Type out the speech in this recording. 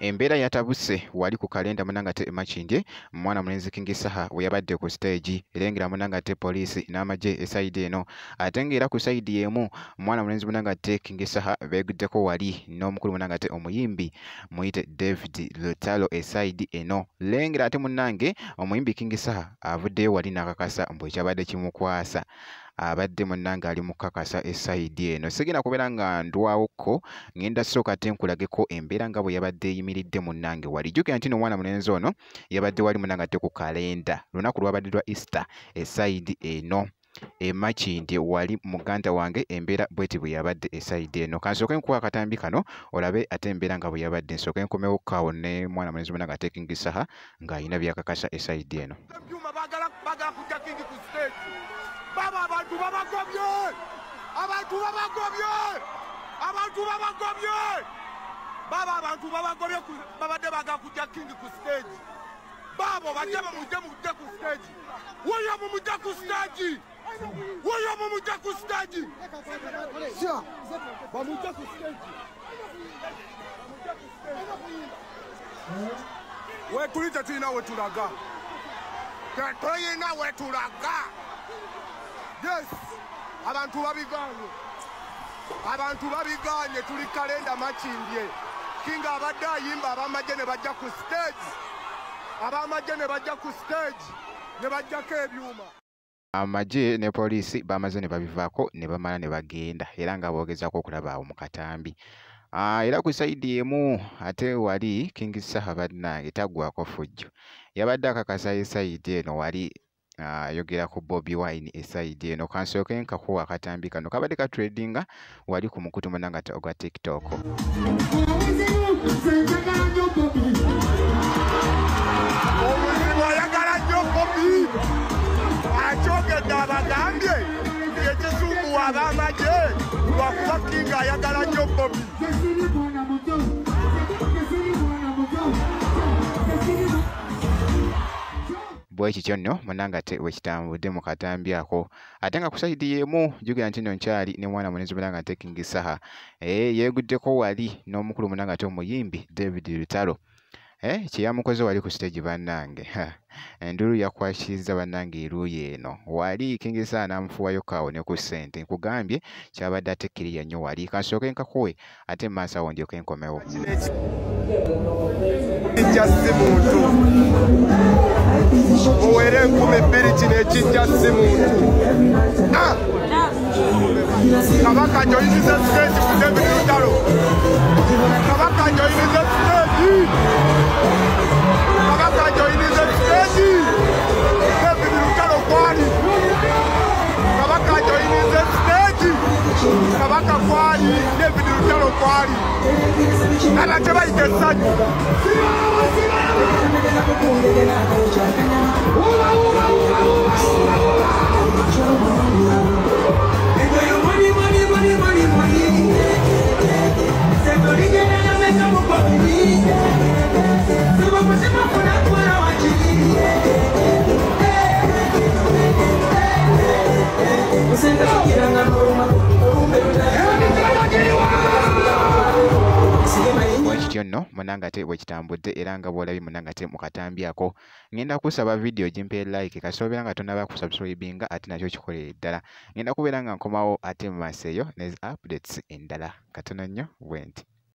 Embeera yatabuse wali ku kalenda munangate Makindye, mwana mulenzi King Saha we yabadde ku stage erengera munangate poliisi n'amagye esayidi eno, ate ng'era ku sayidi emu mwana mulenzi munangate King Saha beeguddeko wali n'omukulu munangate omuyimbi muyite David Lutalo esayidi eno. Lengera ate munnange omuyimbi King Saha avuddeyo wali n'akakasa mbu ekyabadde kimukwasa abadde munnange ali mu kakasa esayidi eno. Sigenda kubeera nga ndwawoko, ngenda sooka ate nkulageko embeera nga bwe yabadde eyimiridde munnange wali. Jjukira nti n'omwana mulenzi ono yabadde wali munnange ate ku kalenda, lunaku lwabadde lwa Easter esayidi eno e Makindye wali muganda wange embeera bweti bwe yabadde esayidi eno. Kansooke nkuwa akatambi kano olabe ate embeera nga bwe yabadde, nsooke nkomewo kaawo ne mwana mulenzi munnange ate King Saha ng'alina byakakasa esayidi eno. Baba abantu babagobye, abantu babagobye, abantu babagobye, baba abantu babagobye, babadde bagakujja King ku stage. Babo bajja bamujje mujje ku stage. Woyo mumujje ku stage. Woyo mumujje ku stage. Bamujje ku stage. We tulite tulina we tulaga. Tetulina we tulaga. Yes, abantu babiganye, abantu babiganye, tuli kalenda Makindye. King abadde ayimba abamagye ne bajja ku stage, abamagye ne bajja ku stage ne bajjako ebyuma. Amagye ne poliisi bamaze ne babivaako ne bamala ne bagenda, era nga boogezaako okulaba awo mu katambi. Era ku sayidi emu ate wali King Saha bannange taggwako fujjo, yabadde akakasa esayidi eno wali ayogera ku Bobi Wine esayidi eno. Kansooke nkakuwa akatambi kano kabadde katradinga wali ku mukutu munangate ogwa TikTok. Omuzibu ayagala nnyo Bobi, akyogedde abagambye ekisumbuwa ab'amagye lwakuba King ayagala nnyo Bobi. Bwe kityo nno munnangate we kitambudde mu katambi ako. Ate nga ku sayidi y'emu jjukira nti nno nkyali ne mwana mulenzi munnangate King Saha yeeguddeko wali n'omukulu munnangate omuyimbi David Lutalo. Kye yamukoze wali ku stage bannange, enduulu yakwasizza bannange eruuyi eno wali King Saha n'amufuwayo kaawo ne ku ssente. Nkugambye kyabadde ate kkiriya nnyo wali. Kansooke nkakuwe ate mu maaso awo ndyoke nkomewo. Kijja si muntu muwere 2000 kino ekijja si muntu. Kabaka joyiniza stage ku David Lutalo. Kabaka joyiniza stage. Kabaka joyiniza stage. David Lutalo kwali. Kabaka joyiniza stage. Kabaka kwali. David Lutalo kwali. Nana tebayita essanyu. Kityo nno munnangate bwe kitambudde era nga bw'olabye munnangate mu katambi ako. Ngenda kusaba vidiyo gimpe like, kasoobeera nga tonnaba kusubscribinga ate nakyo kikolere ddala. Ngenda kubeera nga nkomawo ate mu maaso eyo ne updates endala katono nnyo bwe nti.